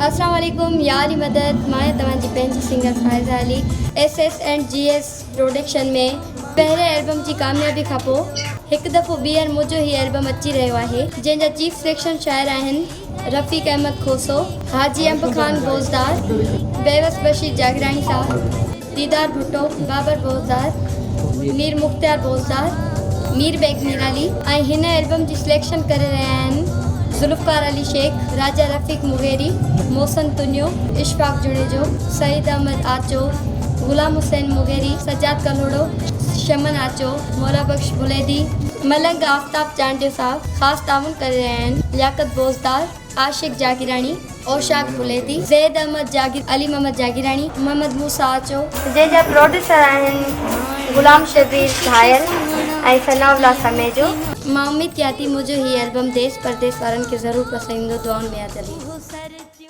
السلام عليڪم يا علي مدد مان آهيان توهان جي پنهنجي singer Faiza Ali S S and G S production ۾ پهرين البم جي ڪاميابي کان پوء هڪ دفعو ٻيهر منهنجو هي البم اچي رهيو آهي جنهن جا چيف سليڪشن شاعر آهن رفيق احمد کوسو، حاجي انب خان بوزدار، بيوس بشير جاگيراڻي صاحب، ديدار ڀٽو، بابر بوزدار، مير مختيار بوزدار، مير بيگ ميرالي ۽ هن البم جي سليڪشن ڪري رهيا آهن ذوالفقار علي شيخ، راجا رفيق مغيري، محسن تنيو، اشفاق جوڻيجو، سعيد احمد آچو، غلام حسين مغيري، سجاد ڪلهوڙو، شمن آچو، مولا بخش بليدي، ملنگ آفتاب چانڊيو صاحب خاص تعاون ڪري رهيا آهن، لياقت بوزدار، عاشق جاگيراڻي، اوشاق بليدي، زيد احمد جاگير، علي محمد جاگيراڻي، محمد موسيٰ آچو. جنهن جا پروڊيوسر آهن غلام شبير گهايل ۽ ثناء الله سميجو. مان اميد ڪيان ٿي منهنجو هي البم ديس پرديس وارن کي ضرور پسند ايندو دعائن ۾ ياد علي.